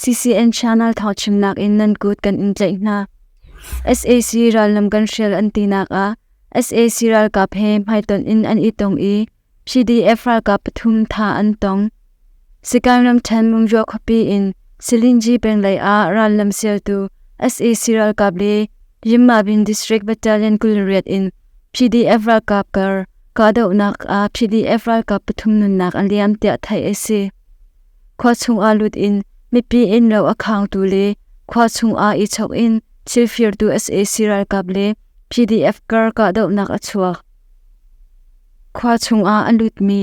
CCN channel thawngchimnak in nan kut kan in tlaih hna. Sac rallam kan hrial an tinak ah sac ralkap he hmaitonh in an i tong i PDF ralkap pathum tha an tong. Sagaing ramṭhen Mungzua khuapi in Silinji peng lei ah rallam sialtu sac ralkap le Yinmabin District Battalion 28 in PDF ralkap kar kahdohnak ah PDF ralkap pathum nunnak a liam tiah theih a si. Khua chungah lut in mipi innlo a khangtu le khua chungah i chok in thil firtu sac ralkap le PDF kar kahdohnak a chuak. Khua chungah a lutmi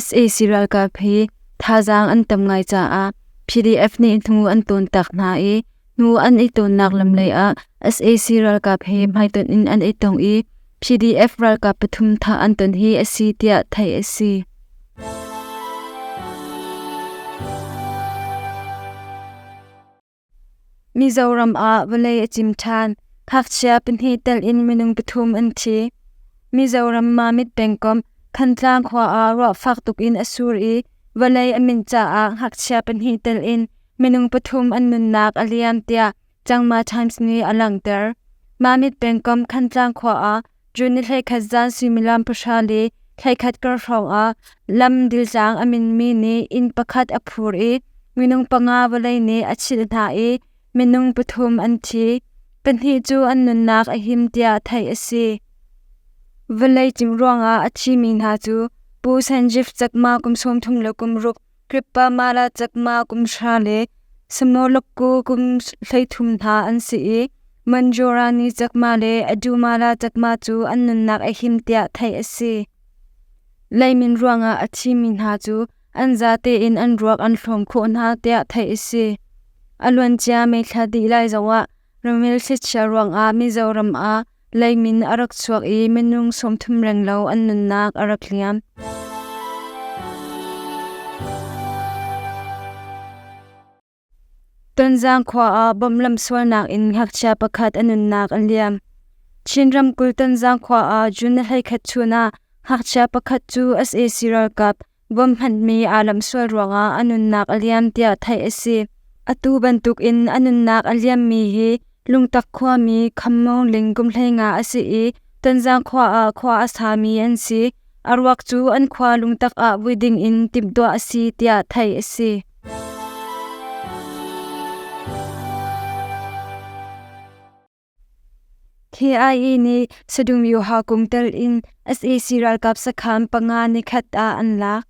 sac ralkap hi thazaang an tam ngai caah PDF nih hnu an tawntak hna i hnu an i tawnnak lam lei ah sac ralkap he hmaitonh in an i tong i PDF ralkap pathum thah an ton hi a si tiah theih a si. Mizoram ah vawlei a cim ṭhan. Ngakchia pahnih telh in minung pathum an thi. Mizoram Mamit pengkomh Thantlang khua ah ruah fak tuk in a sur i vawlei a minh caah ngakchia pahnih telh in minung pathum an nunnak a liam tiah Changma Times nih a langhter. Mamit pengkomh Thantlang khua ah June ni 11 zan suimilam pahra le thlaikhat kar hrawng ah lam diltlang a minmi nih inn pakhat a phur i minung panga vawlei nih a chilh hna i minung pathum an thi. Pahnih cu an nunnak a him tiah theih a si. Vawlei cim ruangah a thimi hna cu Pu Sanjeev Chakma kum 36, Kripa Mala Chakma kum hra le Samolokku kum 13 hna an si i Manjorani Chakma le Adumala Chakma cu an nunnak a him tiah theih a si. Leimin ruangah a thimi hna cu an zate in an ruak an hlawm khawh hna tiah theih a si. A luancia May thla dih lai zongah ramil thlichia ruangah Mizoram ah leimin a rak chuak i minung 30 renglo an nunnak a rak liam. Tonzang khua ah bomb lamsualnak in ngakchia pakhat a nunnak a liam. Chin ramkulh Tonzang khua ah June 21 chun ah ngakchia pakhat cu sac ralkap bomb hmanhmi aa lamhsual ruangah a nunnak a liam tiah theih a si. Atu bantuk in a nunnak a liammi hi Lungtak khuami Kham Mawng Ling kum 15 a si i Tonzang khua ah khua a sami an si. A ruak cu an khua Lungtak ah vui ding in timhtuah a si tiah theih a si. KIA nih Sadungmyoha kung tel in sac ralkap sakhan panga nikhat ah an lak.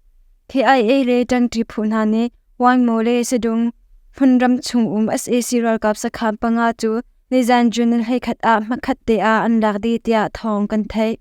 KIA le ṭangṭi phu hna nih Waingmaw le Sadung hmunram chung um sac ralkap sakhan panga cu nizan June 21 ah hmakhat te ah an lak dih tiah thawng kan theih.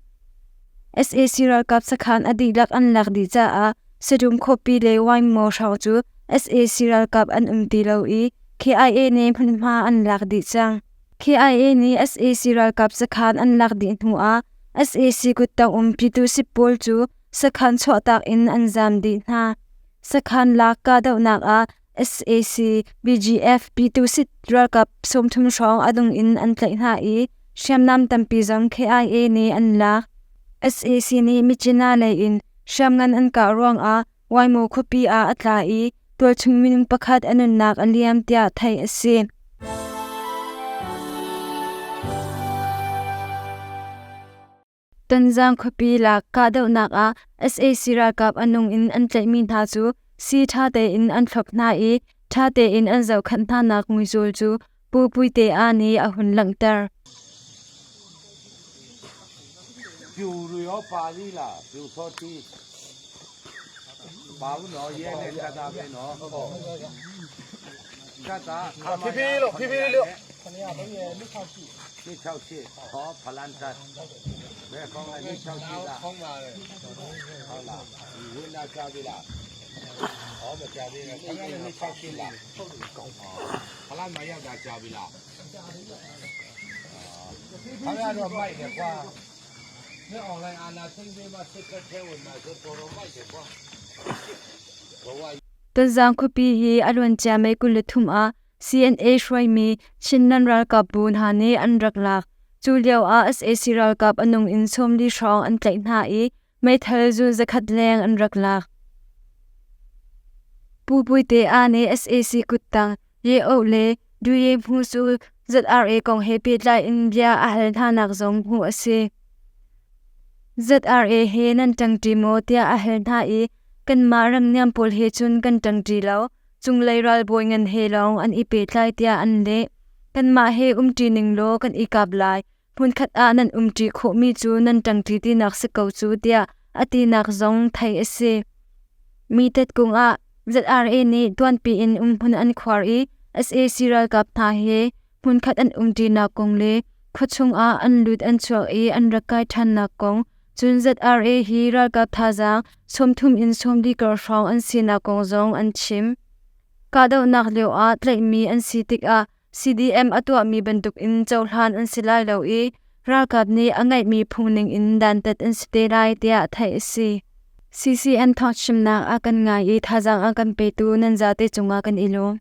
Sac ralkap sakhan a dihlak an lak dih caah Sadung khuapi le Waingmaw hrawng cu sac ralkap an um ti lo i KIA nih hmunhma an lak dih cang. KIA nih sac ralkap sakhan an lak dih hnuah sac kuttang um Pyituhsip pawl cu sakhan chuahtak in an zaam dih hna. Sakhan lak kahdohnak ah sac, BGF, Pyituhsit ralkap 30 hrawng a dung in an tlaih hna i hriamnam tampi zong KIA nih an lak. Sac nih Myitkyina lei in hriamngan an kah ruangah Waimaw khuapi ah a tla i tualchung minung pakhat a nunnak a liam tiah theih a si. Tonzang khuapi lak kahdohnak ah sac ralkap a nung in an tlaihmi hna cu sii ṭha tein an thlop hna i ṭha tein an zohkhenh hnanak muizawl cu Pu Puite A nih a hun langhter. Tonzang khuapi hi a luancia May 23 ah CNA hruaimi Chinland ralkap bu hna nih an rak lak. Cu lio ah sac ralkap a nung in 40 hrawng an tlaih hna i meithal zun zakhat leng an rak lak. Pu Puite A nih sac kuttang Ye Oh le Duye Hmu cu ZRA kong he pehtlai in bia a hal hnanak zong hmuh a si. ZRA he nan ṭangṭi maw tiah a hal hna i kanmah ramniam pawl he cun kan ṭangṭi lo, cunglei ralbawi ngan he lawng an i pehtlai tiah an leh. Kanmah he umṭi ning law kan i kap lai, hmunkhat ah nan umṭi khawhmi cu nan ṭangṭi tinak si ko cu tiah a tinak zong theih a si. Mi tetkung ah ZRA nih tuanpi in umhmun an khuar i sac ralkap hna he hmunkhat an umṭinak kong le khuachung ah an lut an chuak i an rak kai ṭhannak kong, cun ZRA hi ralkap thazaang 30 in 40 kar hrawng an sinak kong zong an chim. Kahdohnak lioah tlaihmi an si tikah CDM a tuahmi bantukin cohlan an si lai lo i ralkap nih a ngeihmi phung ningin dantat an si te lai tiah theih a si. CCN thawngchimnak a kan ngai i thazaang a kan petu nan zate cungah kan i lawm.